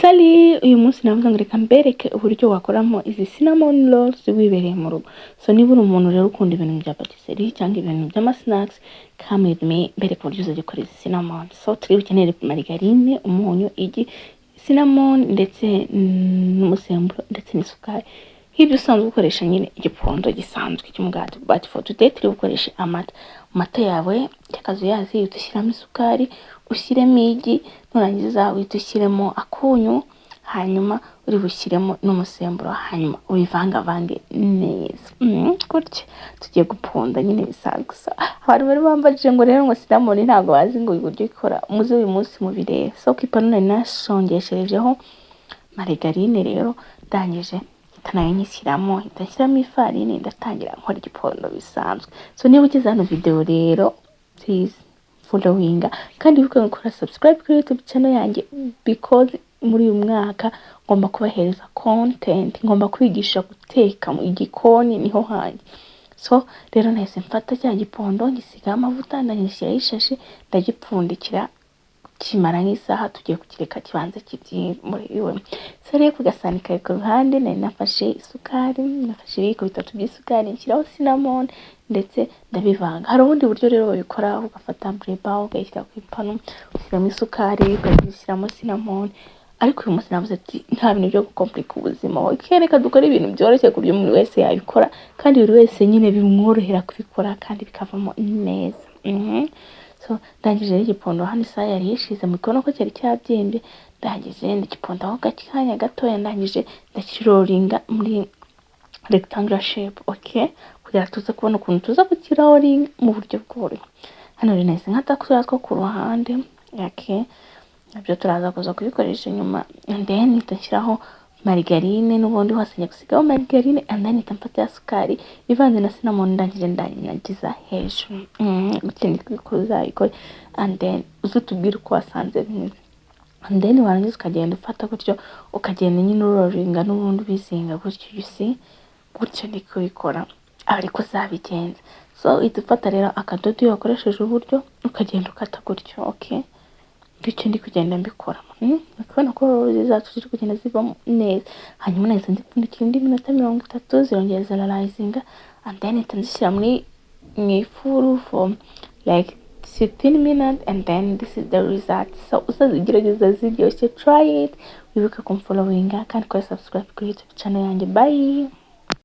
Salut! Uyu munsi navuga ngo reka mbereke uburyo wakoramo izi cinnamon rolls wibereye mu rugo. So niba uri umuntu rero ukunda ibintu bya patisserie cyangwa ibintu by'ama snacks, come with me mbereke uburyo uzajya ukora izi cinnamon. So turi bukenere margarine, umunyu, igi, cinnamon ndetse n'umusemburo ndetse n'isukari. Nk'ibyo usanzwe ukoresha nyine igipondo gisanzwe cy'umugati. But for today turi bukoreshe amata. Amata yawe y'akazuyazi uhita ushyiramo isukari, ushyiremo igi, nurangiza uhita ushyiremo akunyu, hanyuma uri bushyiremo n'umusemburo, hanyuma ubivangavange neza. Gutya tugiye guponda nyine bisanzwe. So, abantu bari bambajije ngo rero ngo cinnamon ntabwo bazi ngo uburyo ikora, muze uyu munsi mubirebe. So ku ipanu nari nashongesherejeho margarine rero, ndangije mpita nayo nyishyiramo, mpita nshyiramo ifarini, ndatangira nkora igipondo bisanzwe. So niba ugeze hano video rero, please followinga kandi wibuke gukora subscribe kuri YouTube channel yanjye, because muri uyu mwaka ngomba kubahereza content, ngomba kwigisha guteka mu gikoni niho hanjye. So rero nahise mfata cya gipondo, ngisigaho amavuta, ndagishyiraho ishashi, ndagipfundikira kimara nk'isaha. Tugiye kukireka kibanza kibyimuriwe. So rero ku gasahani kari ku ruhande nari nafashe isukari, nafashe ibiyiko bitatu by'isukari, nshyiraho cinnamon ndetse ndabivanga. Hari ubundi buryo rero babikora, ugafata beurre ukayishyira ku ipanu, ushyiramo isukari, ukayishyiramo cinnamon, ariko uyu munsi navuze ati nta bintu byo gukomplika ubuzima, okay, reka dukore ibintu byoroshye ku buryo umuntu wese yabikora kandi buri wese nyine bimworohera kubikora kandi bikavamo neza. So ndangije rero igipondo hano isaha yari ishize, muri kubona ko cyari cyabyimbye. Ndangije ndagipondaho akanya gatoya, ndangije ndakiroringa muri rectangular shape, okay, kugira tuze kubona ukuntu tuza kukiroringa mu buryo bworoshye. Hano rero nahise nkata turiya two ku ruhande, okay, nabyo turaza kuza kubikoresha nyuma. And then mpita nshyiraho margarine n'ubundi hose njya gusigaho margarine, and then mpita mfata ya sukari ivanze na cinnamon, ndangije ndanyagiza hejuru. Gutya niko uzayikora and then uze utubwire uko wasanze bimeze. And then warangiza ukagenda ufata gutyo, ukagenda nyine uroringa n'ubundi ubizinga gutyo, you see, gutyo niko ubikora, aba ariko uzabigenza. So uhita ufata rero akadodo iyo wakoresheje uburyo, ukagenda ukata gutyo, okay, bityo ndi kugenda mbikora. Urabona ko rolls zacu ziri kugenda zivamo neza. Hanyuma nahise nzipfundikira indi minota 30, zirongera zirarayizinga, and then mpita nzishyira muri mu ifuru for like 15 minutes, and then this is the result. So uzazigerageza ziryoshye, try it, wibuke kumfollowinga kandi ukore subscribe kuri YouTube channel yanjye. Bye.